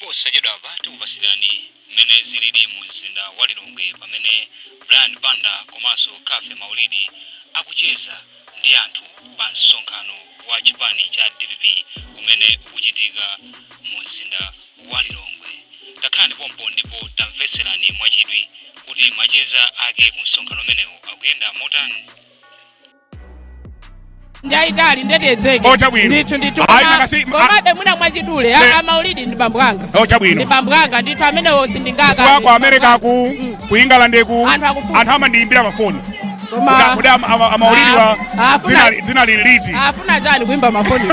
Posachedwapa tikupasirani mmene zilili mu mzinda wa Lilongwe pamene Brian Banda komanso Cathy Maulidi akucheza ndi anthu pa msonkhano wa chipani cha DPP umene ukuchitika mu mzinda wa Lilongwe. Takhalani pompo ndipo tamvetserani mwachidwi kuti macheza ake ku msonkhano umenewu akuyenda motani. Njayitali ndetedzeke. Oh, chabwino. Ndithu, ndithu. Ayi, Komabe mwina mwachidule, amaulidi ndi bambo anga. Oh, chabwino. Ndi bambo anga ndithu amenewo, sindingaka. Chifukwa ku America ku, ku England ku, Anthu akufunsa. Anthu amandiyimbira mafoni. Koma Kuti amaulidi wa Ah, dzina lili liti? Afuna chani kuimba mafoni?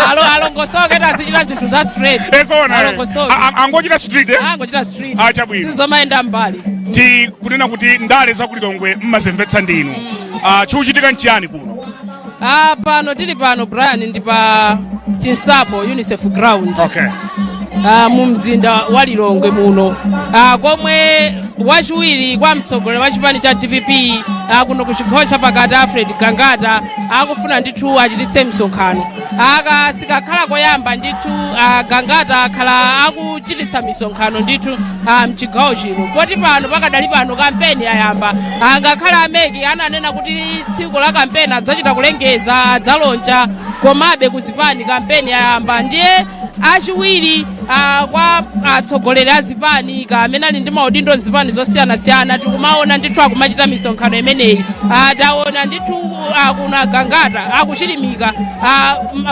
Alo, alongosoke, tazichita zinthu za straight. Esona. Alongosoke. Angochita straight, eh? Angochita straight. Ah, chabwino. Sizomayenda mbali. Ti kunena kuti ndale za kulilongwe mmazimvetsa ndinu. Ah, chikuchitika nchiyani kuno? Ah, pano tili pano, Brian, ndi pa Chinsapo UNICEF ground mu mzinda wa Lilongwe muno, komwe wachiwiri kwa mtsogoleri wa chipani cha DPP kuno ku chigawo chapakati, Alfred Gangata, akufuna ndithu achititse msonkhano. Aka sikakhala koyamba ndithu, Gangata akhala akuchititsa misonkhano ndithu mchigawo chino, poti pano pakadali pano kampeni yayamba. Ngakhale a MEC ananena kuti tsiku la kampeni adzachita kulengeza, adzalonja, komabe kuzipani kampeni yayamba. Ndiye achiwiri kwa atsogoleri a zipani amene ali ndi maudindo mzipani zosiyanasiyana tikumaona ndithu akumachita misonkhano imeneyi. Taona ndithu kuno Gangata akuchilimika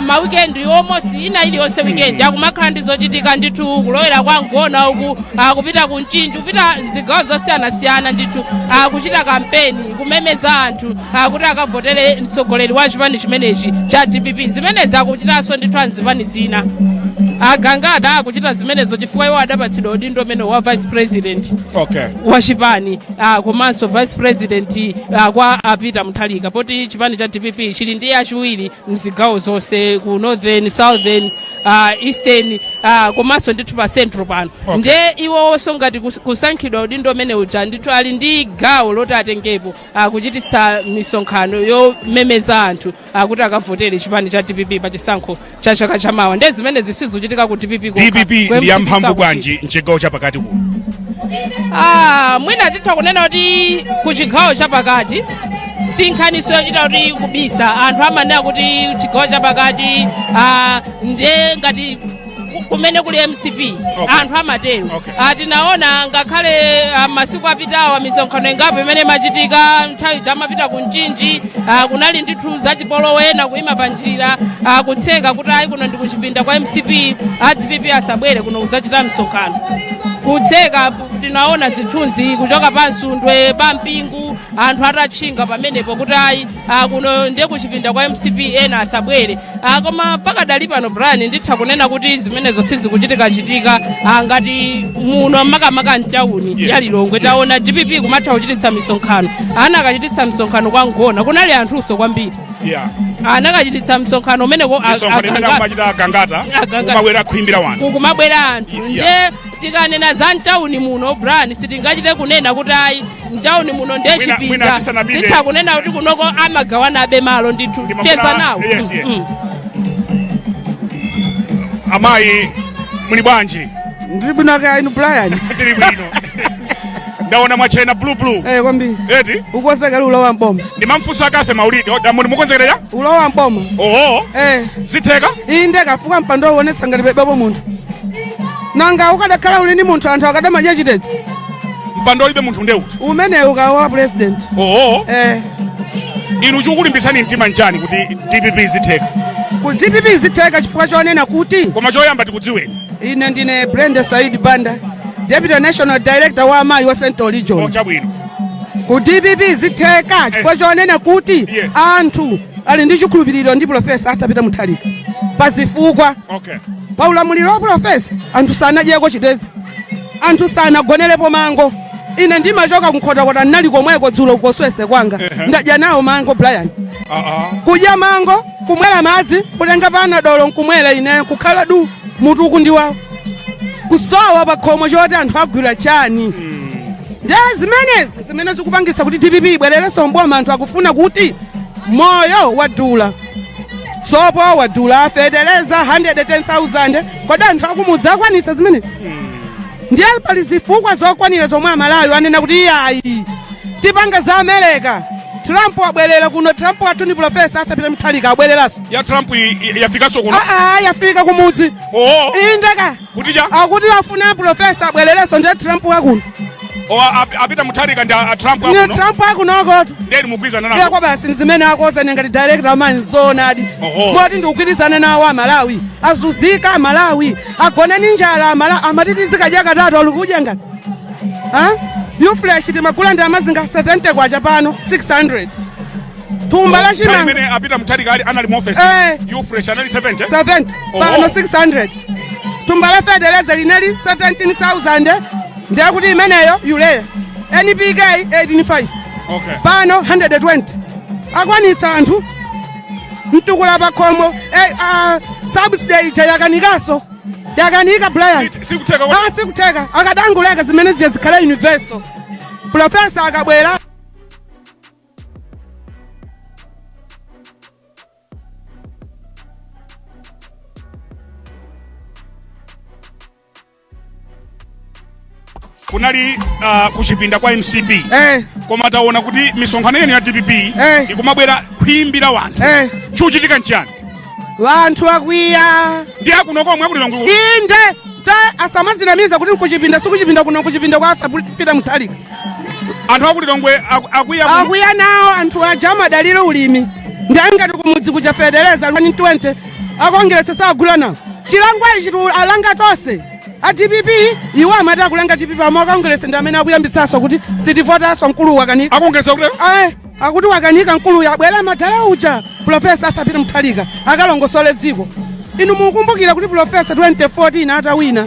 ma weekend, almost ina iliyonse weekend akumakhala ndi zochitika ndithu, kulowera kwa Ngona uku, kupita ku Mchinji, kupita zigawo zosiyanasiyana ndithu, kuchita kampeni, kumemeza anthu kuti akavotere mtsogoleri wa chipani chimenechi cha DPP. Zimenezi akuchitanso ndithu anzipani zina. Agangata akuchita zimenezo chifukwa iwo adapatsidwa udindo umene wa vice president wa chipani, komanso vice president kwa a Peter Mutharika, poti chipani cha DPP chili ndi achiwiri mzigawo zonse, ku northern, southern, eastern, komanso ndithu pa central pano. Ndiye iwonso ngati kusankhidwa udindo umene uja ndithu ali ndi gawo loti atengepo, kuchititsa misonkhano yomemeza anthu kuti akavotere chipani cha DPP pa chisankho cha chaka chamawa. Ndiye zimene zisizochitika ku DPP kokha, DPP ku ndi MCP yamphamvu sakuchita. bwanji mchigawo chapakati kuno? Ah, mwina titha kunena kuti ku chigawo chapakati si nkhaniso yochita kuti kubisa. Anthu amanena kuti chigawo chapakati, ndiye ngati kumene kuli MCP. Anthu amatero. Tinaona ngakhale masiku apitawa misonkhano ingapo imene imachitika, nthawi amapita ku Mchinji, kunali ndithu zachipolowe, ena kuyima pa njira, kutseka kuti ayi, kuno ndi kuchipinda kwa MCP, a DPP asabwere kuno kudzachita msonkhano, kutseka. Tinaona zithunzi kuchoka pa Nsundwe, pa Mpingu, anthu atatchinga pamenepo kuti ayi, kuno ndiye kuchipinda kwa MCP, ena asabwere. Koma pakadali pano, Brian, nditha kunena kuti zimenezo sizikuchitika-chitika ngati muno, makamaka mtawuni ya Lilongwe. Taona DPP kumatha kuchititsa misonkhano. Ana akachititsa msonkhano kwa Ngona, kunali anthunso kwambiri. Anakachititsa msonkhano umeneko Misonkhano imene akumachita Gangata, Agangata. kumabwera khuimbira wanthu. Kumabwera anthu. Yeah. Ndiye tikanena za mtawuni muno, Brian, sitingachite kunena kuti ayi, mtawuni muno ndiye Mwina chipinda. tisanapite. Titha kunena kuti kunoko amagawana abe malo ndithu. Cheza nawo. Yes. Amayi, muli bwanji? Ndili bwino kaya inu, Brian? Tili bwino. Ndaona mwachena blue blue. Eh, kwambiri. Eti? Ukonzekera ulowa mboma. Ndimamfunsa Cathy Maulidi muli mukonzekereya? Ulowa mboma. Oho. Eh. Zitheka? Inde, kafuka mpando uonetsa ngati pebepo munthu. Nanga ukadakhala uli ndi munthu, anthu akadamadya chitedze? Mpando ulibe munthu ndeuti? Umenewu kawa president. Oho. Eh. Inu chikukulimbitsani mtima nchani kuti DPP zitheka? Ku DPP zitheka chifukwa chonena kuti Koma choyamba tikudziweni. Ine ndine Brenda Said Banda, deputy national director wa amayi wa Central Region. Oh, chabwino. Ku DPP zitheka chifukwa chonena kuti anthu ali ndi chikhulupiriro ndi Professor Arthur Peter Mutharika pazifukwa. Pa ulamuliro wa professor anthu sanadyeko chitedze, anthu sanagonerepo mango. Ine ndimachoka kunkhotakota, ndinali komweko dzulo kukoswese kwanga. Ndadya nawo mango, Brian. Kudya mango, kumwera madzi, kutenga panadolo nkumwera, ine kukhala du, mutu ukundiwawo, kusowa pa khomo choti anthu agwira chani. Nde zimenezi zimene zikupangitsa kuti DPP ibwererenso mboma. Anthu akufuna kuti moyo wadula. Sopo wadula, feteleza 110,000. Kodi anthu akumudzi akwanitsa zimenezi? Ndiye pali zifukwa zokwanira zomwe Amalawi anena kuti iyayi, tipanga za America. Trump abwerera kuno. Trump wathu ni Profesa Arthur Peter Mutharika, abwereranso. Ya Trump yafikanso kuno? Aa, yafika kumudzi. Oo. Indeka. Kuti cha? Akuti afuna Profesa abwererenso, ndiye Trump wakuno. O, apita Mutharika ndi a Trump Ni akuno. Trump akunokotu. Ndiye mugwirizana Iye nazo? kwa basi, zimene akoza ngati director amani zoonadi. Moti ndikugwirizana nawo. Amalawi azuzika, Amalawi agona ni njala, Amalawi amati tizikadya katatu, alikudya ngati ha ufresh timagula ndi amazinga 70 kwacha, pano 600 thumba la Nthawi chimanga. imene apita Mutharika ali anali mu office, ufresh anali 70. 70. Pano 600. Thumba la feteleza linali 17,000, ndiye kuti imeneyo urea NPK 185. Pano 120. Akwanitsa anthu? Mtukula pakhomo, subsidy ija yakanikaso, yakanika, Brian. Sikutheka. Ah, sikutheka. Akadanguleka zimene zija zikhale universal. Profesa akabwera. Kunali kuchipinda kwa MCP, koma taona kuti misonkhano yenu ya DPP ikumabwera kuimbira wanthu. Chikuchitika nchiyani? Vanthu akwiya. Ndi akuno komwe akulilongwe? Inde, ta asamazinamiza kuti nkuchipinda, sikuchipinda kuno, kuchipinda kwa Arthur Peter Mutharika. Anthu akulilongwe akwiya kuno? Akwiya nawo. Anthu aja amadalira ulimi, ndi angati kumudzi kuja feteleza 120, akongeresa sagula nawo. Chilango ichi alanga tonse a DPP. Iwo amati akulanga DPP, amwe akongeresa ndi amene akuyambitsanso kuti sitivotanso, mkulu wakanika. Akongeresa kutero? Eh, akuti wakanika mkuluyu, abwera madala uja Profesa Arthur Peter Mutharika akalongosole dziko. Inu mukumbukira kuti Profesa 2014 atawina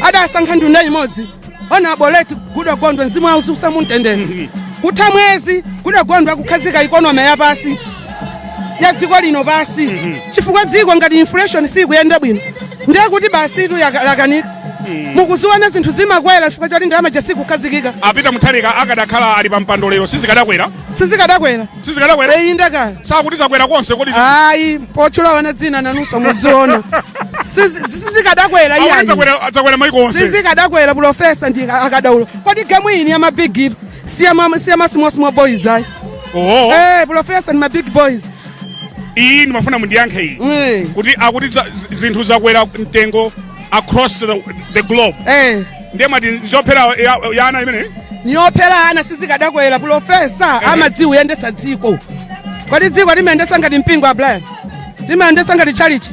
adasankha nduna imodzi, Honorable late Goodall Gondwe, mzimu wawo uuse mumtendere. Kutha mwezi Goodall Gondwe akukhazika economy yapasi ya dziko lino pasi, chifukwa dziko ngati inflation sikuyenda bwino, ndiye kuti basi tu lakanika. Mukuziona zinthu zimakwera chifukwa choti ndalama sikukhazikika. Apita Mutharika akadakhala ali pa mpando lero, sizikadakwera? Sizikadakwera. Sizikadakwera? Indeka. Sakuti zakwera konse kodi? Ayi, potchula wana dzina nanunso muziona. Sizikadakwera. Akuti iyayi. Zakwera maiko onse. Sizikadakwera. Profesa ndi akadaulo. Kodi game iyi ya mabig, siya ma small small boys ayi. Eh, profesa ni ma big boys. Iyi ndimafuna mundiyankhe iyi, kuti akuti zinthu zakwera mtengo across the globe, ndiye mati nzophera yana imene? Niyophera ana, sizikadakwera. Profesa amadziwa kuyendetsa dziko. Kodi dziko limayendetsa ngati mpingo, Abrian? Limayendetsa ngati chalichi?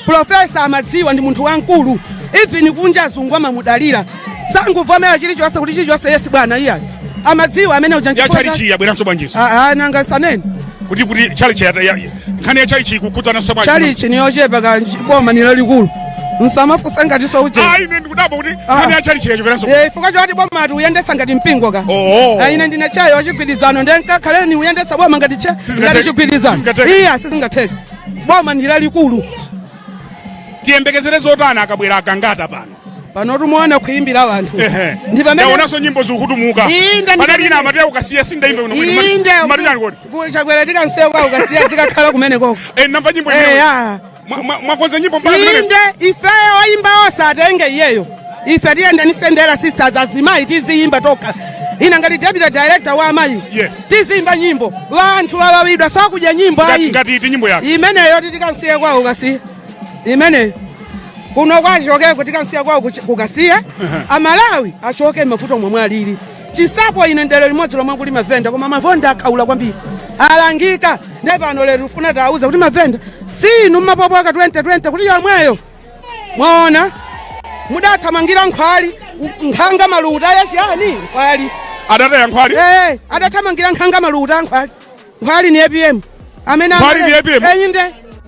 Profesa amadziwa, ndi munthu wamkulu. Even kunja azungu amamudalira, sanguvomera chilichonse kuti chilichonse yes bwana, iyayi. Amadziwa amene uja. Ya. Chalichi yabweranso bwanjiso? Ah, ah, nanga sanene? Kuti chalichi nkhani ya chalichi ikukhudzananso bwanji? Chalichi niyochepa ka boma ni lalikulu, msamafunse ngati so uje. Ayi, ine ndikudabwa kuti nkhani ya chalichi yachokeranso. Eh, chifukwa choti boma ati uyendetsa ngati mpingo ka. Ah, ine ndine chayo wachigwirizano, ndiye nkakhaleni uyendetsa boma ngati che Sizingatheke. ngati chigwirizano. Sizingatheke. Iya, sizingatheke, boma ndi lalikulu. Tiyembekezere zotani akabwera akangata pano? Pano tumuona kuimbira anthu. Ndi pamene Ndaonanso nyimbo zikutumuka. Inde, ndi Panali pamene- ina amati ukasiya, sindaimve kuno bwino. Inde. Mati chani kodi? Chakwera tikamsiya kwa ukasiya, zikakhala kumene koko. Eh, namva nyimbo imeneyo. Eya. Mwakonza nyimbo mpaka zimenezo? Inde, ifeyo oyimba onse atenge iyeyo, ife tiyenda ni Sendera Sisters, azimayi tiziyimba tokha. Ina ngati deputy director wa amayi, tiziyimba nyimbo. Vanthu walawidwa sakudya nyimbo ayi. Ngati iti nyimbo yake? Imeneyo tikamsiye kwawo kukasiya, imeneyo kuno kwachokeko, tikamsiya kwawo kukasiya. Amalawi achoke mavuto momwe alili. Chinsapo ine ndelo limodzi lomwe kuli mavenda, koma mavenda akhaula kwambiri, alangika. Ndiye pano lero tifuna tawuza kuti mavenda sinu mmapopoka 2020 kuti yomweyo mwaona mudathamangira nkhwali, nkhanga maluta yachiyani nkhwali. Adataya nkhwali? Eh, adathamangira nkhanga maluta nkhwali. Nkhwali ni APM amene Nkhwali ndi APM? Inde,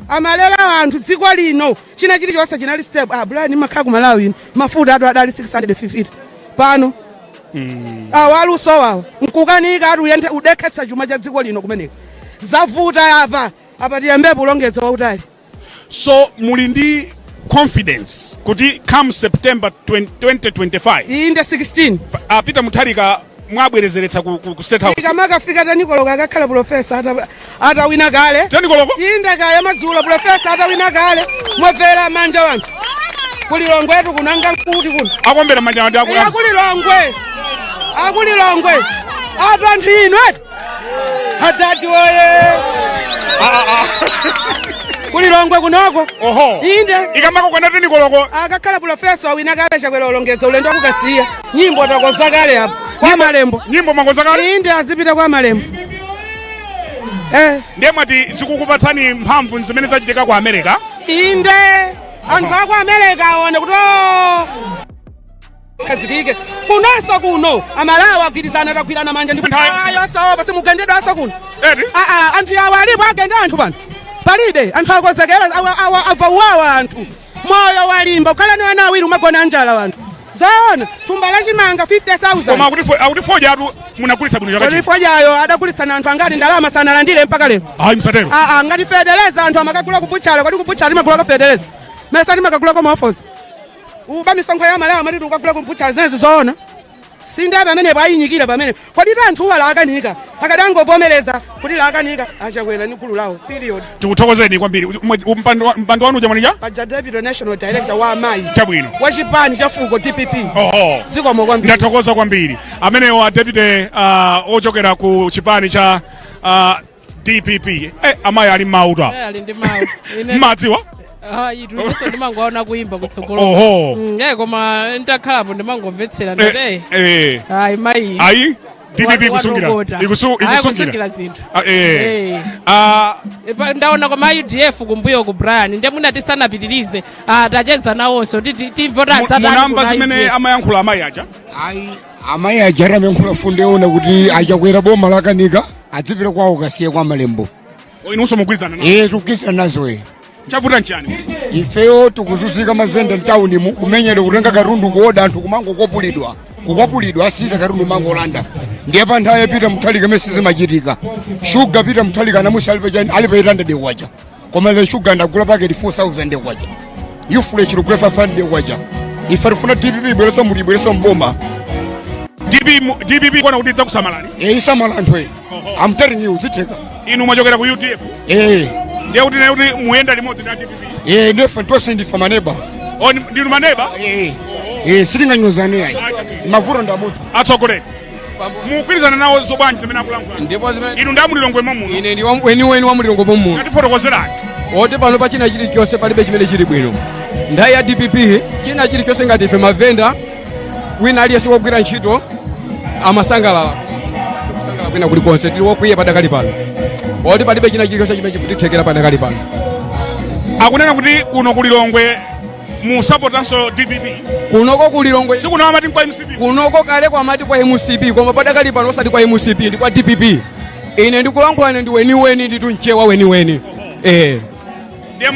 amalera anthu dziko lino, china chilichonse chinali step. Ah, Brian, makhala ku Malawi ino mafuta atu adali 650, pano awa aluso awa nkukanika ati uyende udekhetsa chuma cha dziko lino kumeneko. Zavuta apa apa, tiyambepo ulongedzo wautali. So muli ndi confidence kuti come September 20, 2025? Inde, 16. Apita Mutharika Mwabwerezeretsa ku State House. Ikamakafika 10 koloko akakhala profesa atawina kale. 10 koloko? Inde, kaya madzulo, profesa atawina kale. Mwamvera manja wanthu kulilongwetu kunanga nkuti kuno. Akombera manja ndi Iya, akulilongwe, akulilongwe atu anthu inu atu adadi woye kulilongwe kunoko. Oho. Inde. Ikamakakwana 10 koloko akakhala profesa wawina kale. Chakwera ulongedza ulendo kukasiya nyimbo takonza kale apo kwa Malembo. Nyimbo mwakonza kale? Inde, azipita kwa Malembo. Ndiye mwati zikukupatsani mphamvu zimene zachitika ku America? Inde, anthu aku America aone kuti oh, khazikike kunonso kuno Amalawi agwirizana, tagwirana manja ndi ayo asaopa simugendedwa aso kuno. Eti? Aa, anthu yawo alipo agenda anthu pano palibe anthu akonzekera awa abva uwawa anthu moyo walimba kukhala ni ana awiri umagona anjala wanthu zoona thumba lachimanga 50,000. Koma akuti fodya atu munagulitsa bwino chaka Kodi chino. fodyayo adagulitsana anthu angati? Ndalama sanalandire mpaka lero. Ayi, msatero. Aa, ngati feteleza anthu amakagula kubuchala. Kodi kubuchala timagula ka feteleza? Mesa timakagula kwa maofosi uba misonkho ya Malawi amati ukagula kubuchala zinezi zoona sinde pamenepo ayinyikira pamene kodi tu anthu uwala akanika akadangovomereza kuti lakanika achakwera ni gulu lawo, period. Tikuthokozeni kwambiri. Mpando wanu uja mwanija? Paja deputy national director wa amayi Chabwino. wa chipani cha fuko DPP. Oho. Zikomo kwambiri. Ndathokoza kwambiri. Amenewo a deputy ochokera ku chipani cha DPP. Amayi ali mmauta. Eh, ali ndi mawu. Ine Mmadziwa? Ah, itu inenso ndimangoona kuimba kutsogolo. Oho. Koma ntakhalapo ndimangomvetsera ndate. Ayi, mayi. Ayi, DPP ikusungira. Watokota. Ikusungira. Ayi, kusungira zinthu. Ah. Ah. Ndaona koma UDF kumbuyo ku Brian ndiye mwina tisanapitirize, tacheza nawonso timve kuti adzatani Munamva kuna zimene UDF. amayankhula amayi aja? Ayi, amayi aja amayankhula fundo yoona kuti achakwera boma lakanika adzipita kwawo kasiye kwa Malembo. Inunso mugwirizana nawo? Eh, tikugwirizana nazo e. Chavuta nchani? Ifeyo tikuzunzika mavenda mtawunimu kumenyera kutenga katundu kuoda anthu kumangokopulidwa kukwapulidwa asita katundu mangolanda. Ndiye pa nthawi yapita Mutharika mese zimachitika shuga pita Mutharika namusi alipe chani alipe 800 kwacha koma le shuga ndagula paketi 4000 kwacha yufule chilugula 500 kwacha. Ife tifuna DPP ibwereso muti ibwereso mboma. DPP kuona kuti idzakusamalani? E, isamala anthu e. I'm telling you, zitheka. Inu mwachokera ku UDF? Eh. Ndiye kuti naye kuti muyenda limodzi ndi a DPP? Eh, ndefe tonse ndife maneba. O, ndinu maneba? Eh eh, sitinganyozane ayi, mavuto ndi amodzi. Atsogoleri, mugwirizana nawo zobwanji zimene akulankhula? Ndipo zimene Inu ndi amulilongwe muno? Ine ndi weniweni wa mulilongwe muno. Tatifotokozerani. Oti pano pa china chilichonse palibe chimene chili bwino. Nthawi ya DPP china chilichonse ngati ife mavenda wina aliyense wogwira ntchito amasangalala kusangalala kwina kulikonse tili wokwiya padakali pano oti palibe china chilichonse chimene chikutithekera padakali pano. Akunena kuti kuno kulilongwe musapotanso DPP. Kunoko kulilongwe Sikuno amati kwa MCP. Kunoko kale kwamati kwa MCP koma padakali pano osati kwa MCP ndi kwa DPP. Ine ndikulankhula ine ndi weniweni nditu mchewa weniweni eh. Ndiye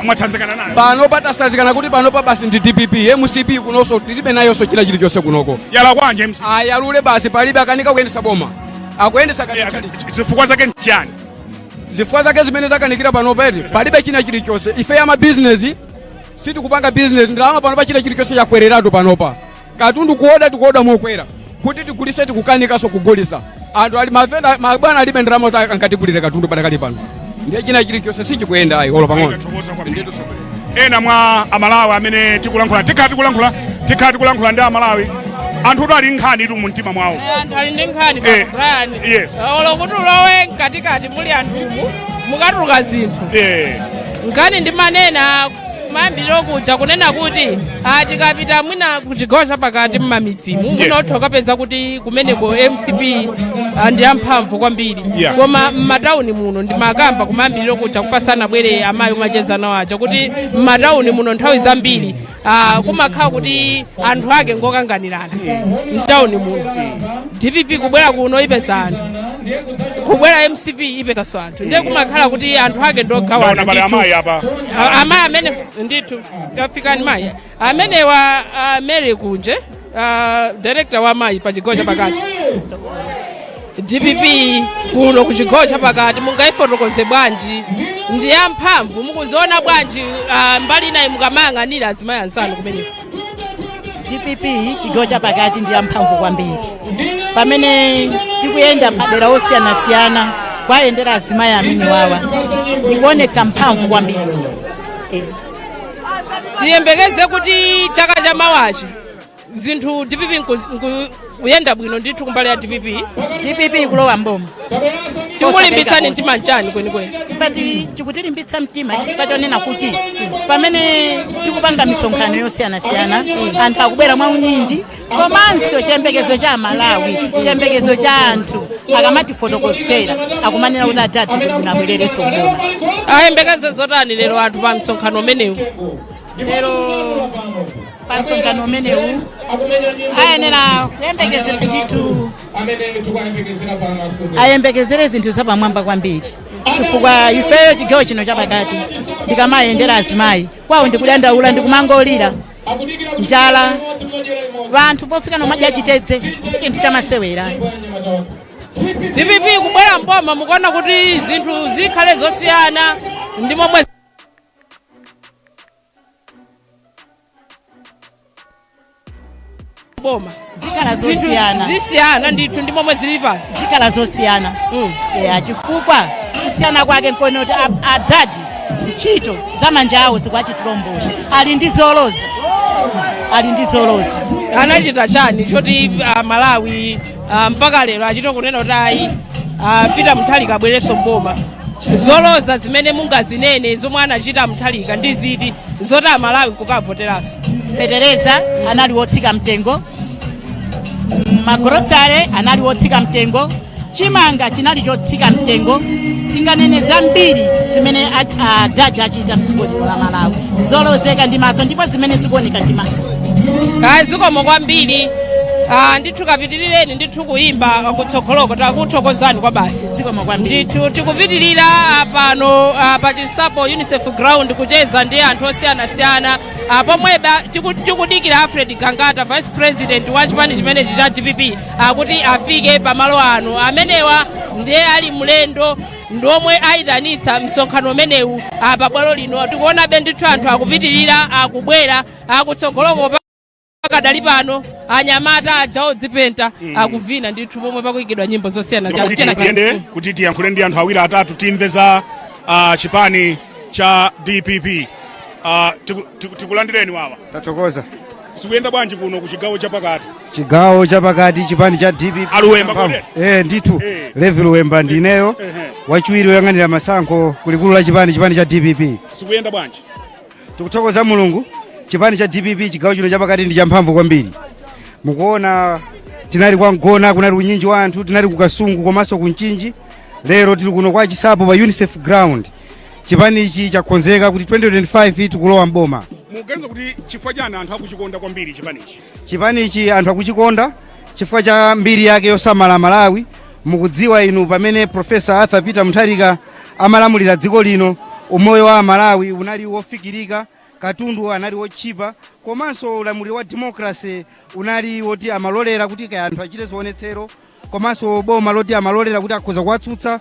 mwatsanzikana nayo? Pano patasazikana kuti pano pa basi ndi DPP. MCP kunonso tilibe nayonso china chilichonse kunoko. Yala kwanje MCP? Ayalule basi, palibe akanika kuyendesa boma akuyendesa. Zifukwa zake nchani? Zifukwa zake zimene zakanikira pano peti palibe china chilichonse. Ife ya mabizinesi sitikupanga bizinesi ndalama panopa china chilichonse chakwereratu panopa katundu kuoda tikuoda mokwera kuti tigulise tikukanikaso kugulisa anthu ali mavenda mabwana alibe ndalama kuti angatigulire katundu padakali pano ndiye china chilichonse sichikuyenda ayi olo pang'ono. Ndathokoza kwambiri. Ena mwa Amalawi amene tikulankhula tikhala tikulankhula ndi Amalawi anthu kuti ali nkhani itu mu mtima mwawo. Anthu ali ndi nkhani. Brian, olo kuti ulowe mkatikati muli anthumu mukatuluka zinthu. Nkhani ndimanena kumayambiriro kuja kunena kuti tikapita mwina kuchigawo chapakati mmamidzimu mwina utha ukapeza kuti kumeneko MCP ndi amphamvu kwambiri. Koma mmatawuni muno ndimakamba kumayambiriro kuja kupasana bwere amayi umacheza nawo aja kuti mmatawuni muno nthawi zambiri kumakhala kuti anthu ake ngokanganirana. Mtawuni muno DPP kubwera kuno ipeza anthu, kubwera MCP ipezanso anthu, ndiye kumakhala kuti anthu ake ndogawana. Ndaona pali Ndithu. amayi apa. Amayi amene ndithu afikani mayi amenewa Mary Kunje, director wa mayi pa chigawo chapakati DPP kuno ku chigawo chapakati, mungayifotokoze bwanji? Ndi yamphamvu? Mukuziona bwanji mbali inayi mukamayang'anira azimayi anzanu kumeneko? DPP chigawo chapakati ndi yamphamvu kwambiri. Pamene tikuyenda madera osiyanasiyana kwayendera azimayi amene wawa, ikuonetsa mphamvu kwambiri. Tiyembekeze kuti chaka cha mawachi zinthu DPP nkuyenda bwino ndithu kumbali ya DPP? DPP ikulowa mboma. Tikulimbitsani mtima nchani kwenikweni? Ifati chikutilimbitsa mtima chifukwa chonena kuti pamene tikupanga misonkhano yosiyanasiyana, anthu akubwera mwaunyinji, komanso chiyembekezo cha Malawi, chiyembekezo cha anthu, akamatifotokozera akumanena kuti adadi kuti abwererenso mboma. Ayembekeze zotani lero anthu pa msonkhano umenewu? Lero pa msonkhano umenewu ayenera kuyembekezera ndithu, ayembekezere zinthu zapamwamba kwambiri, chifukwa ifeyo chigawo chino chapakati ndikamayendera azimayi kwawo ndikudandaula, ndikumangolira njala, vanthu pofika nomadya chitedze si chinthu chamasewera. DPP kubwera mboma, mukuona kuti zinthu zikhale zosiyana ndi momwe boma? Zikhala Zinthu zosiyana. zisiyana ndithu ndi momwe zili pano? Zikhala zosiyana. Ya, chifukwa kusiyana kwake nkone kuti adadi ntchito za manja awo zikuachitira umboni, ali ndi zoloza, ali ndi zoloza. Anachita chani choti Malawi mpaka lero achite kunena kuti ayi, Peter Mutharika abwerenso mboma? Zoloza zimene mungazinene zomwe anachita Mutharika ndi ziti zoti Amalawi nkukavoteranso? Fetereza anali wotsika mtengo, magrosare anali wotsika mtengo, chimanga chinali chotsika mtengo. Tinganene zambiri zimene adadi achita mdziko lino la Malawi, zolozeka ndi maso ndipo zimene zikuoneka ndi maso. Ayi, zikomo kwambiri. Ndithu kapitirireni ndithu kuyimba kutsogoloko, takuthokozani kwa basi. Zikomo kwambiri. Ndithu tikupitirira pano pa Chinsapo UNICEF ground kucheza ndi anthu osiyanasiyana, pomweba tikudikira Alfred Gangata, vice president wa chipani chimenechi cha DPP, kuti afike pamalo ano. Amenewa ndiye ali mlendo ndomwe ayitanitsa msonkhano umenewu pabwalo lino. Tikuonabe ndithu anthu akupitirira akubwera akutsogoloko. Pakadali pano anyamata aja odzipenta akuvina ndithu pomwe pakuyikidwa nyimbo zosiyanasiyana. Kuti tiyende kuti tiyankhule ndi anthu awiri atatu, timve za chipani cha DPP. Tikulandireni wawa. Tathokoza. Zikuyenda bwanji kuno ku chigawo chapakati? Chigawo chapakati, chipani cha DPP. Aluwemba kodi? Ndithu. Levi Luwemba ndineyo, wachiwiri woyang'anira masankho kulikulu la chipani cha DPP. Zikuyenda bwanji? Tikuthokoza Mulungu, chipani cha DPP chigawo chino chapakati ndi champhamvu kwambiri. Mukuona tinali kwa Mgona, kunali unyinji wa anthu, tinali ku Kasungu komanso ku Mchinji. Lero tili kuno kwa Chinsapo pa UNICEF ground. Chipani ichi chakonzeka kuti 2025 tikulowa mboma. Mukuganiza kuti chifukwa chani anthu akuchikonda kwambiri chipanichi? Chipanichi anthu akuchikonda chifukwa cha mbiri yake yosamala Malawi. Mukudziwa inu, pamene Professor Arthur Peter Mutharika amalamulira dziko lino, umoyo wa Malawi unali wofikirika, katundu anali wotchipa, komanso ulamuliro wa democracy unali woti amalolera kuti kaya anthu achite zionetsero, komanso boma loti amalolera kuti akhoza kuwatsutsa.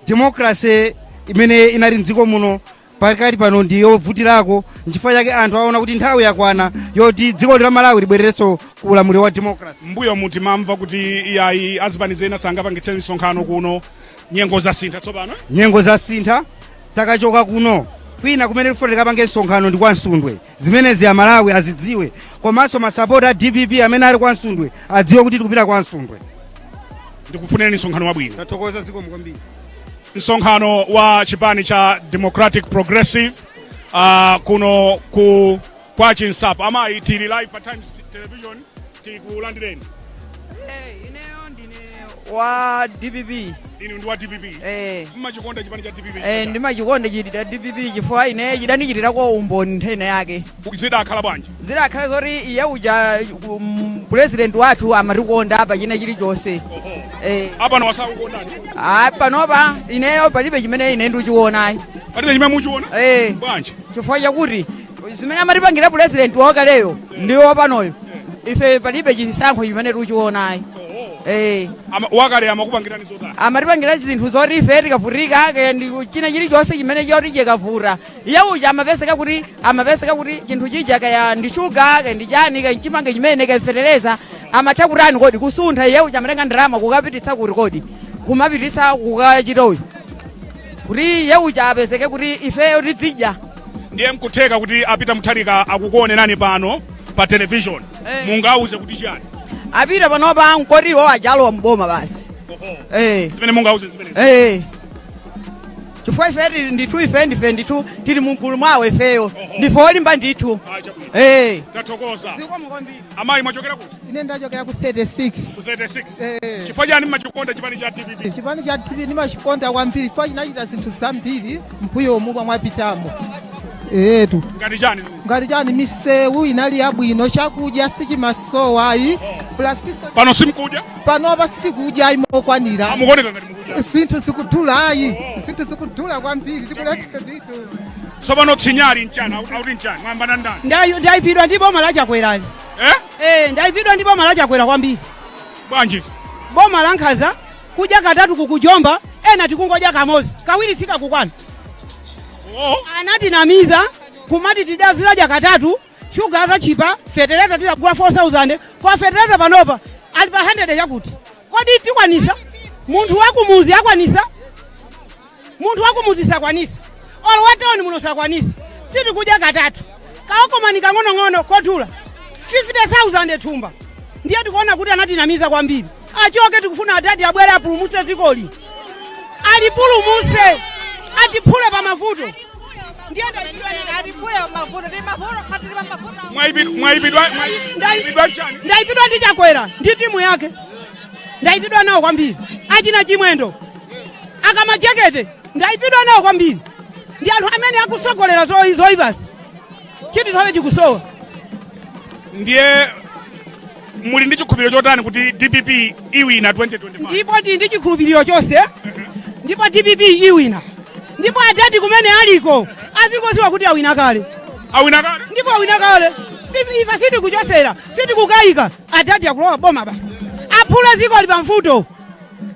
Democracy imene inali mdziko muno pakali pano ndi yovutirako, nchifukwa chake anthu aona kuti nthawi yakwana yoti dziko la Malawi libwererenso ku ulamuliro wa democracy. Mbuyo mutimamva kuti iyayi, azipani zena sangapangitse misonkhano kuno. Nyengo zasintha tsopano? Nyengo zasintha. Takachoka kuno, kwina kumene tifuna tikapange msonkhano ndi kwa Msundwe. Zimenezi Amalawi azidziwe, komanso masapota a DPP amene ali kwa Msundwe adziwe kuti tikupita kwa Msundwe. Ndikufunireni msonkhano wabwino. Tathokoza, zikomo kwambiri. Msonkhano wa chipani cha Democratic Progressive kuno ku kwa Chinsapo. Amayi, tili live pa Times Television, tikulandireni. Ineyo ndine wa DPP. Inu ndi wa DPP? Eh. Mmachikonda chipani cha DPP? Eh, ndimachikonda chiti cha DPP chifukwa ine chidandichitirako umboni nthena yake. Zidakhala bwanji? Zidakhala zoti iye uja president wathu amatikonda pa china chilichonse. Apano wasakukondani? Ah, panopa ineyo palibe chimene ine ndikuchiona. Palibe chimene muchiona? Eh. Bwanji? Chifukwa chakuti zimene amatipangira president wakaleyo ndi wapanoyo, ife palibe chisankho chimene tikuchiona. Eh. Wakale amakupangirani zotani? Amatipangira zinthu zoti ife tikavutika, kaya ndi china chilichonse chimene choti chikavuta, iye uja amapezeka kuti chinthu chija, kaya ndi shuga, kaya ndi chani, kaya chimanga chimene, kaya fetereza, amatha kutani kodi, kusuntha. Iye uja amatenga ndalama kukapititsa kuti kodi, kumapititsa kukachita uyu kuti iye uja apezeke kuti ifeyo tidzidya. Ndiye mkutheka kuti a Peter Mutharika akukuonerani pano pa television. Eh. Mungauze kuti chani? Apita panopa nkoti iwo ajalowa mboma basi. Eh. Zimene mungauze zimenezi? Eh. Chifukwa ife tili ndithu, ife ndife ndithu tili mugulu mwawo, ifeyo ndife olimba ndithu. Ah, chabwino. Eh. Tathokoza. Amayi, mwachokera kuti? Ine ndachokera ku 36. Ku 36? Eh. Chifukwa chani mmachikonda chipani cha DPP? Chipani cha DPP ndimachikonda kwambiri chifukwa chinachita zinthu zambiri mbuyomu mwapitamo etu. Ngati chani? Ngati chani? Misewu inali yabwino, chakudya sichimasowa ayi, plus Pano simkudya? Panopa sitikudya ayi mokwanira. Amukuoneka ngati mukudya. Zinthu zikudula ayi, zinthu zikudula kwambiri, tikuletsa zinthu. Tsopano tsinyali nchani? Auti nchani? Mwayambana ndani? Ndayipidwa ndi boma la Chakwerali. Eh? Eh, ndayipidwa ndi boma la Chakwera kwambiri. Bwanji? Boma la nkhaza, kudya katatu kukujomba, ena tikungodya kamodzi, kawiri sikakukwana. Oh. Anatinamiza kumati tidazidya katatu, shuga azachipa, fetereza tizagula 4000, kwa fetereza panopa ali pa 100 chakuti. Kodi tikwanisa? Munthu wakumuzi akwanisa? Munthu wakumuzi sakwanisa, olo wa tawuni muno sakwanisa. Sitikudya katatu, kaokomani kang'onong'ono kotula 50,000 thumba. Ndiye tikuona kuti anatinamiza kwambiri, achoke. Tikufuna adati abwere apulumutse dzikoli, alipulumutse, atiphule pa mavuto. Ndiye Atipule mavuto, tili mavuto, tili mavuto. Mwayipidwa nchani? Ndayipidwa ndi Chakwera ndi timu yake, ndayipidwa nawo kwambiri. Achina Chimwendo akamajekete, ndayipidwa nawo kwambiri. Ndi anthu amene akusogolera zoyipazi, chiti chonse chikusowa. Ndiye muli ndi chikhulupiriro chotani kuti DPP iwina 2025? Ndipo tili ndi chikhulupiriro chonse, ndipo DPP iwina, ndipo adati kumene aliko azikoziwa kuti awina kale. Awina kale. Ndipo awina kale. Ife sitikuchosera, sitikukayika, adati akulowa boma basi. Aphule dziko li pamvuto,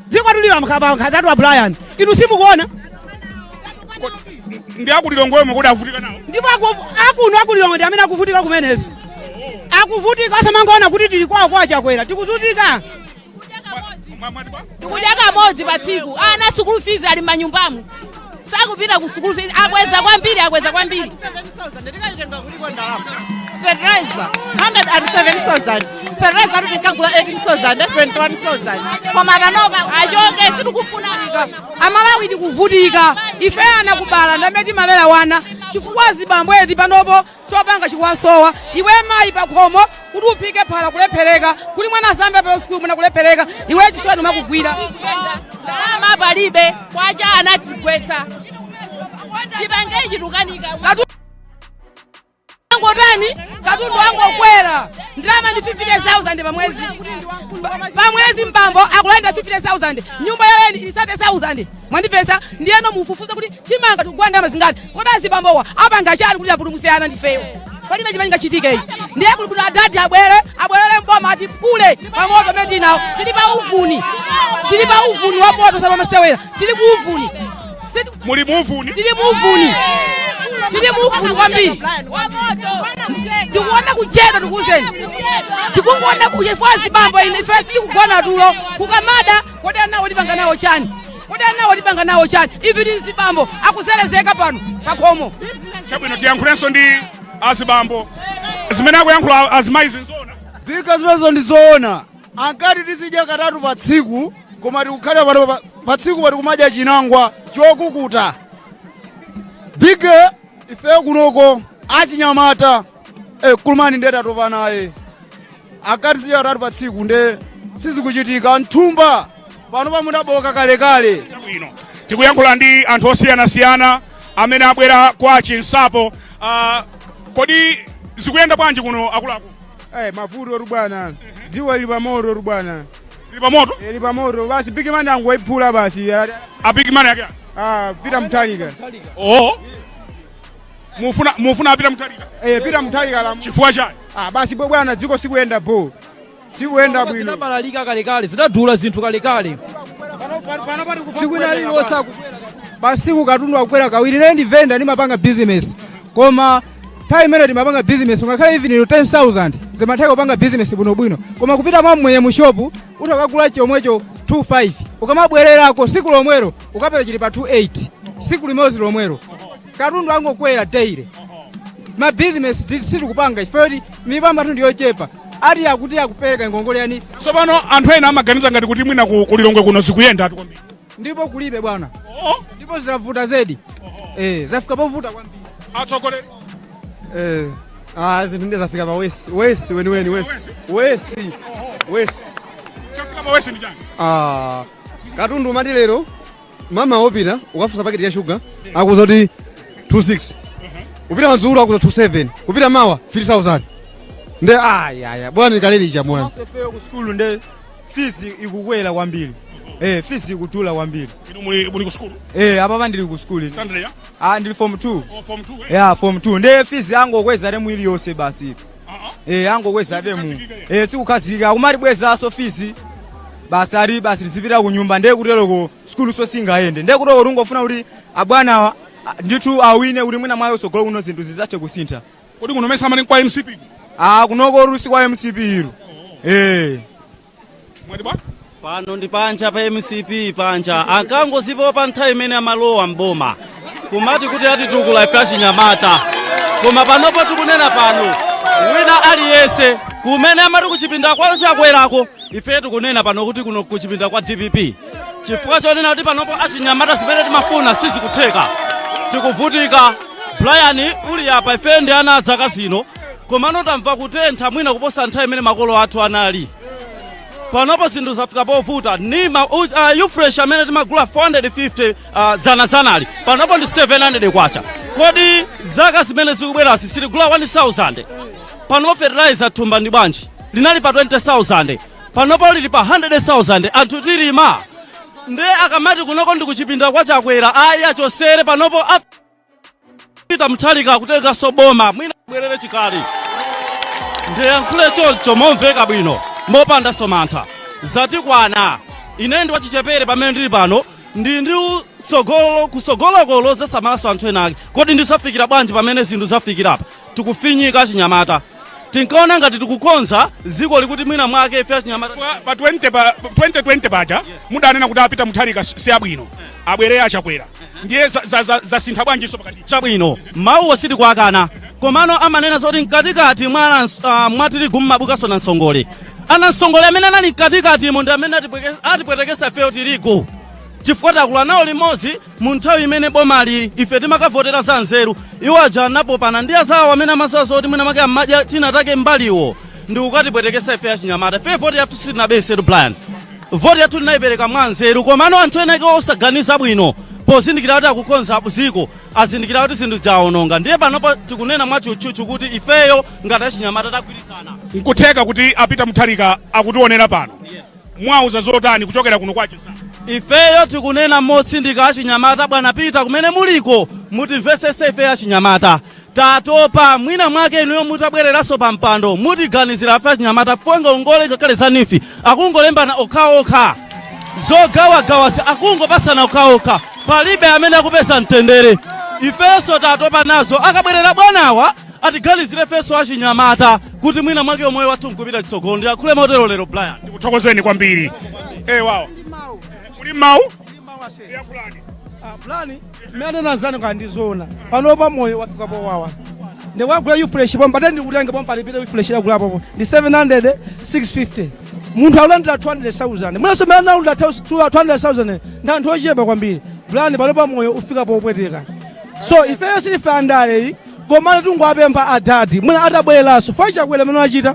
dziko tuli pankhazatu a Brian, inu simukuona? Ndi akulilongwemo kuti avutika nawo? Ndipo akuno akulilongwe ndi amene akuvutika kumenezo, akuvutika. Osamangoona kuti tili kwawo kwa Chakwera, tikuzunzika. Tikudya kamodzi pa tsiku. Ana school fees ali m'manyumbamu, sakupita ku school fees. Akweza kwambiri, akweza kwambiri. Fertilizer 107,000, fertilizer tikagula 18,000, 21,000, koma panopa Achoke, sitikufuna. Amalawi tikuvutika ife, ana kubala ndamene timalera wana, chifukwa azibambo eti panopo chopanga chikuwasowa. Iwe mayi pakhomo kuti uphike phala kulephereka, kuti mwana asambe pa sukulu mwana kulephereka, iwe chisoni umakugwira. Ndalama palibe, kwacha anadzigwetsa, chipangechi tukanika. Angotani, katundu angokwera, ndalama ndi 50,000 pamwezi, pamwezi mbambo akulanda 50,000, nyumba ya rent ili 30,000. Mwandipesa? Ndiyeno mufufuze kuti chimanga tikugula ndalama zingati. Kodi azibambowa apanga chani kuti apulumutse ana ndifeyo? Palibe chimene chingachitike iyi. Ndiye kuli kuti adadi abwere, abwerere mboma, atipule pamoto amene tili nawo. Tili pa uvuni, tili pa uvuni wa moto, salomasewera, tili ku uvuni. Muli muuvuni? Tili muuvuni, tili muuvuni kwambiri. Tikuona kuchedwa, tikuuzeni, tikungoona kuchifukwa zibambo ine ife sitikugona tulo kukamada. Kodi anawo tipanga nawo chani? Kodi anawo tipanga nawo chani? Ivi ndi zibambo akuzelezeka pano pakhomo. Chabwino, tiyankhulenso ndi azibambo. Zimene akuyankhula azimayi zinzona? Bika, zimenezo ndi zoona. Ankati tizidya katatu pa tsiku, koma tikukhala pano pa tsiku pati kumadya chinangwa chokukuta. Bige, ife kunoko achinyamata kulumani ndiye tatopa naye. Ankati tizidya katatu pa tsiku, nde sizikuchitika. Nthumba pano pamunaboka kalekale. Bwino, tikuyankhula ndi anthu osiyanasiyana amene abwera kwa Chinsapo. Kodi zikuyenda bwanji kuno, akuluakulu? Eh, mavuto ru bwana, dziwa lili pamoto ru bwana. Lili pamoto? Eh, lili pamoto basi. Big man angoiphula basi. A big man yake? Ah, Peter Mutharika. Oh, mufuna a Peter Mutharika? Eh, Peter Mutharika la. Chifukwa chani? Ah, basi bwe bwana, dziko sikuyenda bo. Sikuyenda bwino. Zidabalalika kalekale, zidadula zinthu kalekale. Tsiku lina lililonse akukwera. Pasiku katundu akukwera kawiri. Ine ndi venda, ndimapanga business, koma nthawi imene timapanga business, ngakhale even 10,000 zimatheka kupanga business bwinobwino. Koma kupita mwa mmwenye mu shopu, utakagula chomwecho 25, ukamabwererako siku lomwelo ukapeza chili pa 28, siku limodzi lomwelo. Katundu angokwera daily. Ma business sitikupanga chifukwa kuti mipamba tu ndiyochepa, ati akuti akupereka ngongole yani. Tsopano anthu ena amaganiza ngati kuti mwina ku Lilongwe kuno zikuyenda atu kwambiri. Ndipo kulibe, bwana, ndipo zitavuta zedi, zafika povuta kwambiri. Atsogoleri. Ah, zinthu ndiye zafika pa worse, worse weniweni, worse, worse, worse. Chafika pa worse ndi chani? Ah, katundu umati lero mama wopita ukafunsa paketi ya shuga, akuza kuti 26, kupita madzulo akuza 27, kupita mawa 3000. Nde ayaya bwana, nikalelija bwana. Ifeyo ku sukulu nde fees ikukwera kwambiri, fees ikudula kwambiri. Inu muli ku sukulu? Eh, apapa ndili ku sukulu. Standard ya? Ah, ndili form 2. Oh, form 2, eh. Ya, form 2, nde fees angokweza term iliyonse basi. Angokweza term, sikukhazika, kumatibwezaso fees basi, ali basi tizipita ku nyumba. Ndiye kuteroko sukulu so singayende. Ndiye kutoko tungofuna kuti abwanawa ndithu awine, kuti mwina mwayo sogolo kuno zinthu zizathe kusintha. Kodi kuno mesa amati kwa MCP? Ah, kunoko rusi kwa MCP iru. Mwati bwa? Pano ndi panja pa MCP panja. Ankangozipopa nthawi imene amalowa mboma kumati kuti atitukula ife achinyamata, koma panopo tikunena pano, wina aliyense kumene amati kuchipinda kwa Chakwerako, ife tikunena pano kuti kuno kuchipinda kwa DPP, chifukwa chonena kuti panopo achinyamata zimene timafuna sizikutheka, tikuvutika. Brian uli apa, ife ndi ana a zaka zino, komano tamva kutentha mwina kuposa nthawi imene makolo athu anali. Panopo zinthu zafika povuta. Nima ufresh amene timagula 450 dzana zanali, panopo ndi 700 kwacha. Kodi zaka zimene zikubwerasi sitigula 1000? Panopo fertilizer thumba ndi bwanji? Linali pa 20,000, panopo lili pa 100,000. Anthu tilima? Nde akamati kunoko ndi kuchipinda kwa Chakwera, ayi, achosere. Panopo apita Mutharika kutenganso boma, mwina bwerere chikali. Ndiyankhule choncho momveka bwino, mopandanso mantha. Zatikwana. Ine ndi wachichepere pamene ndili pano, ndi utsogolo kusogoloko lozasamalanso anthu ena ake. Kodi ndisafikira bwanji pamene zinthu zafikirapa? Tikufinyika achinyamata. Tinkaona ngati tikukonza dziko likuti mwina mwake ife achinyamata. Pa 20 pa 2020 paja mudanena kuti apita Mutharika si abwino, abwere aChakwera. Ndiye zasintha bwanjinso pakati? Chabwino, mawuwo sitikuakana, komano amanena zoti mkatikati mwa mwa tirigu mmabukanso na msongole. Ana msongole amene anali mkatikatimo ndi amene atipwetekesa ifeyo tirigu, chifukwa takula nawo limodzi mu nthawi imene bomali ife timakavotera za nzeru. Iwo aja anapopana ndi azawo amene amaziwa zoti mwina make amadya tina take mbaliwo ndi kukatipwetekesa ife achinyamata. Ife voti yathu sitinabesetu, Brian. Voti yathu tinayipereka mwa nzeru, komano anthu ena ake osaganiza bwino, pozindikira kuti akukonza ziko, azindikira kuti zinthu zawononga. Ndiye panopo tikunena mwachutchutchu kuti ifeyo ngati achinyamata tagwirizana. Nkutheka kuti apita Mutharika akutionera pano, mwauza zotani kuchokera kuno kwa Chinsapo? Ifeyo tikunena motsindika, achinyamata, bwana Pita, kumene muliko mutimvesese. Ife achinyamata tatopa. Mwina mwake inuyo mutabwereranso pa mpando mutiganizira ife achinyamata. Ngongole ngakhale za NEEF akungolembana okhaokha, zogawagawa akungopasana okhaokha, palibe amene akupeza mtendere. Ifenso tatopa nazo. Akabwerera bwanawa atiganizire ifenso achinyamata kuti mwina mwake moyo wathu nkupita chitsogolo. Ndiyankhule motero lero, Brian. Ndikuthokozeni kwambiri. Wawo muli mawu? Plani mmene nazani kandizoona panopa, moyo wafika powawa. Ndikwagula ufresh pompa, tati ndikutenge pompa lipite ufresh lagulapopo ndi 700 650, munthu akulandira 200,000, mwinanso mmene analandira 200,000 ndi anthu ochepa kwambiri. Plani panopa moyo ufika popweteka, so ifeyo silife andaleyi, komano tingwapempha adadi mwina atabwereranso fa Chakwera amene achita.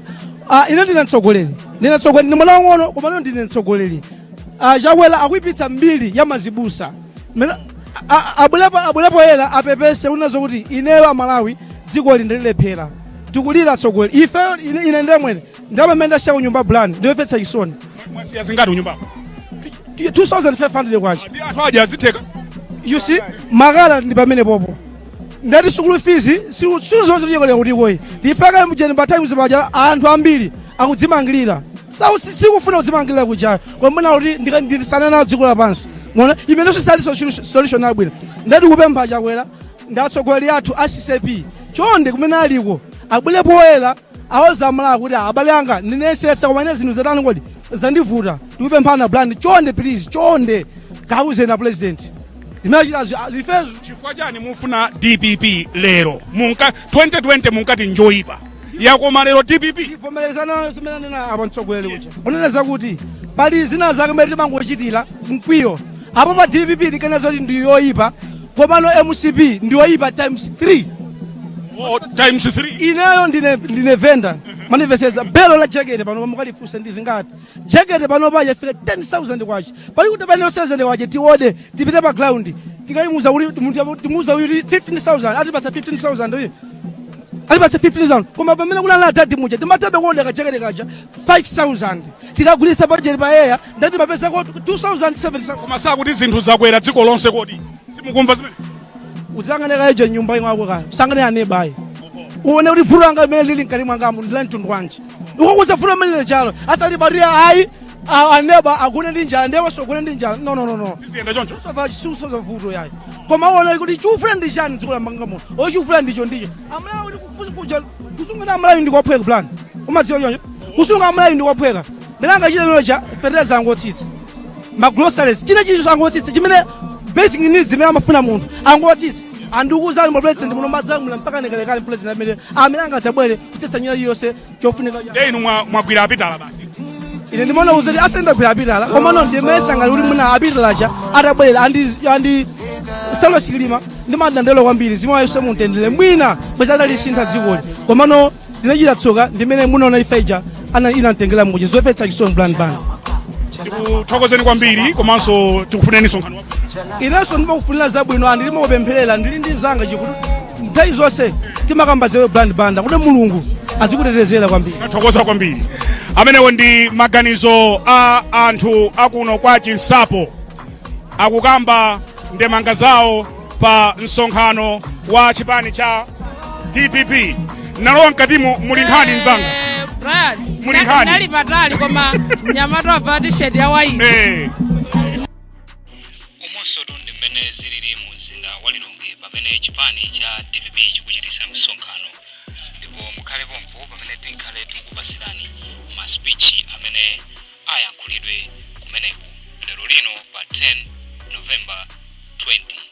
Ine ndine mtsogoleri, ndine mtsogoleri, ndi mwana wang'ono komano ndine mtsogoleri. Chakwera akuyipitsa mbiri ya mazibusa. Abwerepo era apepese unazo kuti ineyo Amalawi dziko ndililephera, tikulira atsogoleri ife. Ine ndemwene ndamene ndasiya kunyumba, Brian, ndiyofetsa chisoni. Mwasiya zingati kunyumbako? 2500 kwacha. Ndi anthu aja azitheka. You see, makala ndi pamene popo ndati school fees sizonse tiyekolera kutikoyi ndifaka mjeni pa Times paja, anthu ambiri akudzimangirira. Sikufuna kudzimangirira kujayo, koma kuti ndisana nawo dziko lapansi. Mona imenenso sali solution yabwino. Ndati kupempha Chakwera ndi atsogoleri athu a CCP, chonde, kumene aliko abwere poyera, awoza Amalawi kuti, "Abale anga, ndinesetsa, koma ine zinthu zatani kodi zandivuta." Tikupemphana, Brian, chonde, please, chonde, kauzeni a president zimene achita ifezo. Chifukwa chani mufuna DPP lero? Munka 2020 munkati njoyipa, yakoma lero DPP? Vomerezana zimene anena apa mtsogoleri uja, kunena kuti pali zina zake mene timangochitira mkwiyo. Apo pa DPP tikanena kuti ndi yoyipa, komano MCP ndi yoyipa times 3. Oh, times 3. Ineyo ndine venda, manimveseza. Belo la jakete pano mukalifunsa ndi zingati? Jakete pano pa yafika 10,000 kwacha. Pali kuti pane 1000 kwacha tiode tipite pa ground, tikalimuza kuti munthu timuza kuti 15,000, atipatsa 15,000 uyu, atipatsa 15,000. Koma pamene kunali adadi muja, timatabe kuoda kajakete kaja 5000, tikagulisa pajeri pa eya, ndati mapezako 2007. Koma sakuti zinthu zakwera dziko lonse? Kodi simukumva zimene? Uzangane kaeje nyumba imwako kaya, usangane anebayi, uone kuti vuto langa limene lili mkati mwangamu ndi la mtundu wanji. Ukukuza vuto limene chalo asati batiya ayi, aneba agone ndi njala, ndiye wasogone ndi njala. No, no, no, no. Siziyenda choncho. Usova chisuso vuto yayi, koma uone kuti chufuna ndi chani dziko la manga muno, ochufuna ndicho Amalawi kuti kuja kusunga Amalawi ndi kwaphweka plan. Umadziwa choncho, kusunga Amalawi ndi kwaphweka. Mene angachita mene cha fertilizer angotsitsa, ma groceries, china chicho angotsitsa, chimene basic needs zimene amafuna munthu angotsitsa. Andikuuzani, ma president muno madzamula mpaka nekalekale, president amene angadzabwere kutsitsa nyina iliyonse chofunika. Nde inu mwagwira apitala basi? Ine ndimaona kuti asendagwira apitala, komano ndimesanga kuti mwina apitalaja atabwerera andi Saulos Chilima ndimadandelo kwambiri zimwe ayonse mumtendere, mwina bweza adalisintha dzikoli. Komano ndinachita tsoka ndimene munaona ifeja ana inamtengera muja, zopetsa chisoni, Brian Banda. Tikuthokozeni kwambiri, komanso tikufuneni msonkhano wabwino. Inenso ndimakufunira zabwino, andi ndimakupempherera, ndili ndi mzanga chikuti nthawi zonse timakamba zewe, Brian Banda, kuti Mulungu azikutetezera kwambiri. Tathokoza kwambiri. Amenewo ndi maganizo a anthu akuno kwa Chinsapo, akukamba ndemanga zawo pa msonkhano wa chipani cha DPP. Nalowa mkatimo, muli nkhani mzanga? Brian, Muli nkhani? Nali patali, koma mnyamata wabva t-shirt ya white. Umonso ndi mmene zilili mu mzinda wa Lilongwe pamene chipani cha DPP chikuchitisa msonkhano, ndipo mukhale pompo pamene tikhale tikukupasirani ma speech amene ayankhulidwe kumeneku lero lino pa 10 November 20.